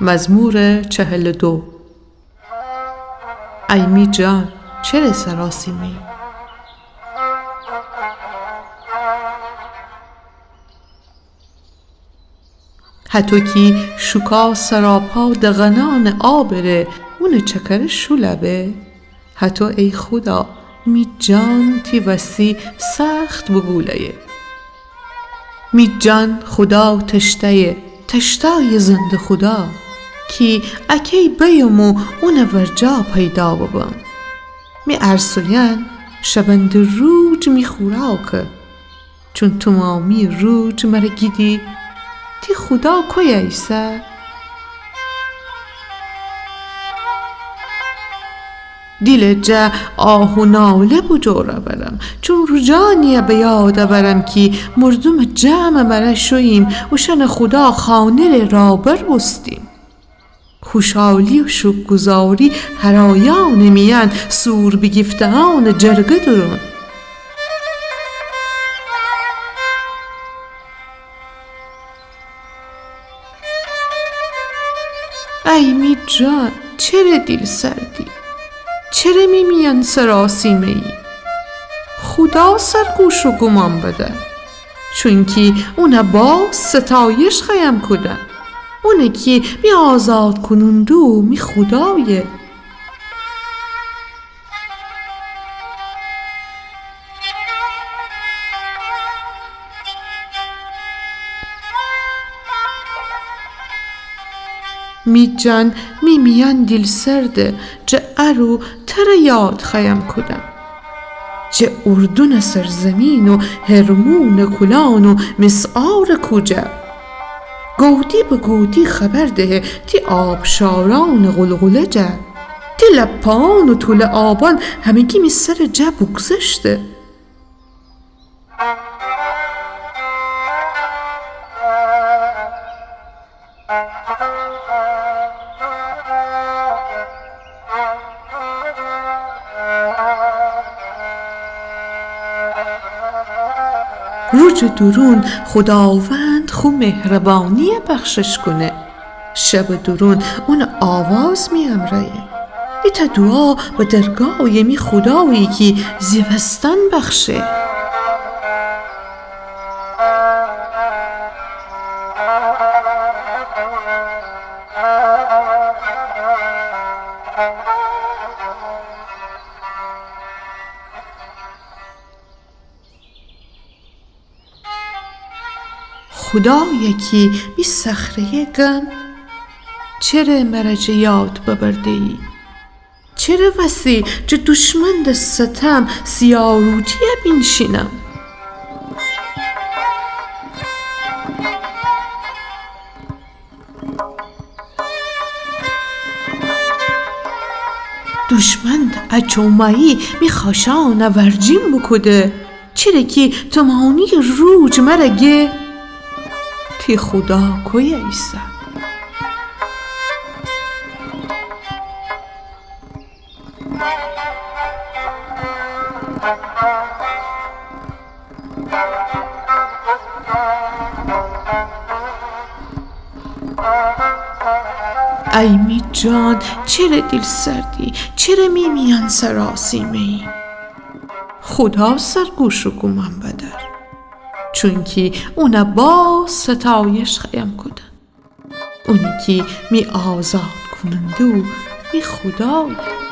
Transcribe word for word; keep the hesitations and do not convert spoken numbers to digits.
مزمور چهل و دو. ای می جان، چره سراسیمه‌یی؟ هتو کی شوکا سراپا دغنانٚ آبٚ ره، اونٚ چکره شوله به. هتو ای خودا، می جان تی وسی سخت بوگوله‌یه. می جان خودا تشته‌یه، تشتای زنده خودا، کی اکی بیم و اونٚ ورجا پیدا ببم. می ارسویان شبنده روج می خوراکه. چون تومامی روج مره گیدی، تی خودا کویه ایسه؟ دیلٚ جا آه و ناله بوجور اورم، چون روجانیه به یاد اورم کی مردومٚ جمع مره شوییم و شأنٚ خودا خانه ره رابر بوستیم. خوشالی و شوکرگزاری هرایانٚ میأن، سور بیگیفته‌یانٚ جرگه دورون. ای می جان، چره دیل‌سردی؟ چره می میأن سراسیمه‌یی؟ خودا سر گوش و گومان بدأر. چونکی اونه باز ستایش خوأیم کودن. اونه کی می آزاد کوننده و می خودایه. می جان می میأن دیل‌سرده، جٚه ا رو تره یاد خوأیم کودن. جٚه اردونٚ سرزمین و حرمونٚ کلان و مسعارٚ کوجه. گودی به گودی خبر دهه تی آبشارانٚ غلغله جا. تی لپان و توله آبان همگی می سرٚ جا بوگذشته. روجٚ دورون خوداوند خو مهربانیه بخشش کونه. شبٚ دورون اونٚ آواز می امرأیه. ایتأ دوعا به درگاهٚ می خودایی کی زیوستان بخشه. خودایا کی می صخره‌یه گم، چره مره جٚه یاد ببرده‌یی؟ چره وسی جٚه دوشمند ستم سیاروجیه بینشینم؟ دوشمند اچومایی می خاشانه ورجین بوکوده، چره کی تمامی روج مره گه تی خودا کویه ایسه؟ ای می جان، چره دیل‌سردی؟ چره می میأن سراسیمه‌یی؟ خودا سر گوش و گومان بدأر، چونکی اونه باز ستایش خوأیم کودن. اونی کی می آزاد کوننده و می خودایه.